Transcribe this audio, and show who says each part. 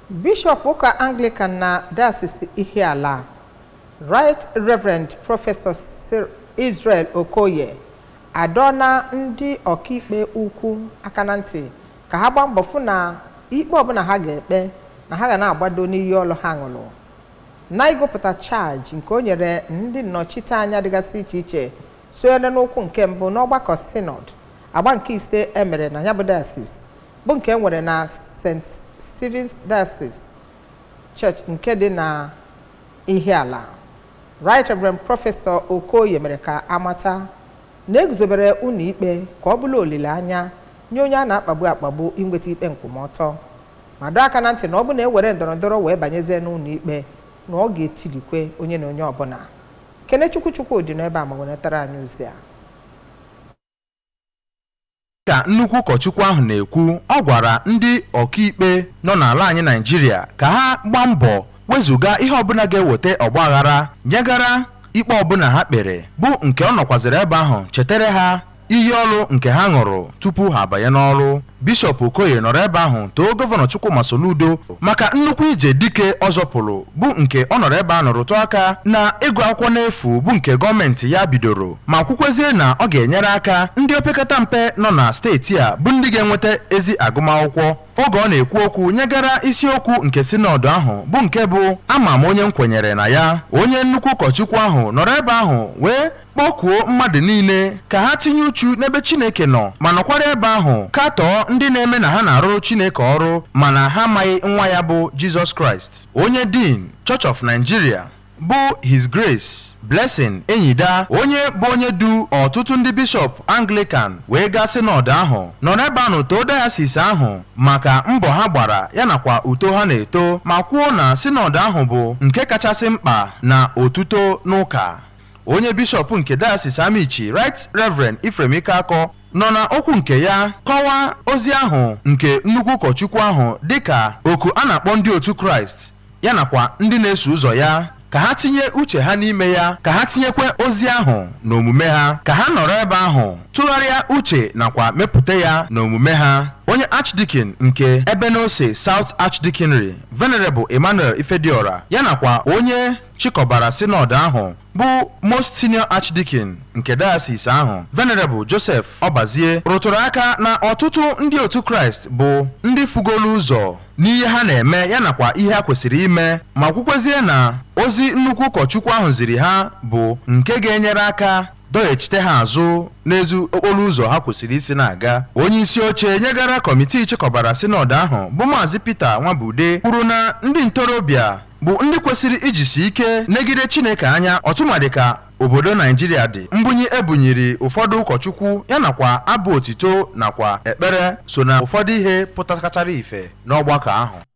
Speaker 1: Bishọp ụka Anglican na Diocese Ihiala, Right Reverend Prọfesọ Sir Israel Okoye, adọna ndị ọkaikpe ukwu aka na ntị ka ha gbaa mbọ fụ na ikpe ọbụla ha ga-ekpe na ha ga na-agbado n'iyi ọlụ ha ṅụrụ. Na ịgụpụta chaji nke o nyere ndị nnọchiteanya dịgasị iche iche sonyere n'ụkwụ nke mbụ n'ọgbakọ Synod agba nke ise emere na ya bụ diocese, bụ nke e nwere na St. Stephen's Diocese Church nke dị na Ihiala, Right Reverend Prọfesọ Okoye mere ka amata na eguzobere ụlọ ikpe ka ọ bụrụ olileanya nye onye a na-akpagbu akpagbu inweta ikpe nkwụmọtọ, ma dọọ aka na ntị na ọ bụ na ewere ndọrọ ndọrọ wee banyezie n'ụlọ ikpe, na ọ ga-etirikwe onye na onye ọbụla. Kenechukwu Chukwudị nọ ebe a ma wenetara anyị ozi a.
Speaker 2: Ka nnukwu ụkọchukwu ahụ na-ekwu, ọ gwara ndị ọkaikpe nọ n'ala anyị Naijiria ka ha gbaa mbọ wezụga ihe ọbụla ga-eweta ọgbaghara nyegara ikpe ọbụla ha kpere, bụ nke ọ nọkwaziri ebe ahụ chetara ha iyi ọrụ nke ha ṅụrụ tupu ha abanye n'ọrụ. Bishọp Okoye nọrọ ebe ahụ too Gọvanọ Chukwuma Soludo maka nnukwu ije dike ọ zọpụrụ, bụ nke ọ nọrọ ebe a nọrụtụ aka na ịgụ akwụkwọ n'efu, bụ nke gọọmenti ya bidoro, ma kwukwezie na ọ ga-enyere aka ndị opekata mpe nọ na steeti a bụ ndị ga-enweta ezi agụmakwụkwọ. Oge ọ na-ekwu okwu nyegara isiokwu nke synod ahụ, bụ nke bụ "Ama m onye m kwenyere na ya", onye nnukwu ụkọchukwu ahụ nọrọ ebe ahụ wee kpọkuo mmadụ niile ka ha tinye uchu n'ebe Chineke nọ, ma nọkwara ebe ahụ katọọ ndị na-eme na ha na-arụrụ Chineke ọrụ mana ha amaghị nwa ya bụ Jizọs Kraịst. Onye Dean Church of Nigeria bụ His Grace Blessing Enyida, onye bụ onye du ọtụtụ ndị bishọp Anglican wee gaa synod ahụ, nọrọ ebe ahụ too diocese ahụ maka mbọ ha gbara ya nakwa uto ha na-eto, ma kwuo na synod ahụ bụ nke kachasị mkpa na otuto n'ụka. Onye bishọp nke Diocese Amichi, Right Reverend Ephraim Ikeakọ, nọ na okwu nke ya kọwaa ozi ahụ nke nnukwu ụkọchukwu ahụ dịka oku a na-akpọ ndị otu Kraịst ya nakwa ndị na-eso ụzọ ya ka ha tinye uche ha n'ime ya, ka ha tinyekwa ozi ahụ n'omume ha, ka ha nọrọ ebe ahụ tụgharịa uche nakwa mepụta ya n'omume ha. Onye Archdeacon nke Ebenose South Archdeaconry, Venerable Emmanuel Ifediora, ya nakwa onye chịkọbara synod ahụ bụ Most Senior Archdeacon nke diocese ahụ, Venerable Joseph Ọbazie, rụtụrụ aka na ọtụtụ ndị otu Kraịst bụ ndị fugolu ụzọ n'ihe ha na-eme ya nakwa ihe ha kwesịrị ime, ma kwukwezie na ozi nnukwu ụkọchukwu ahụ ziri ha bụ nke ga-enyere aka dọghachite ha azụ n'ezi okporo ụzọ ha kwesịrị isi na-aga. Onye isi oche nyegara kọmitii chịkọbara synod ahụ bụ Maazị Peter Nwabude kwuru na ndị ntorobịa bụ ndị kwesịrị ijisi ike negide Chineke anya, ọtụmadị ka obodo Naijiria dị. Mbunye ebunyiri ụfọdụ ụkọchukwu ya nakwa abụ otito nakwa ekpere so na ụfọdụ ihe pụtakachara ife n'ọgbakọ ahụ.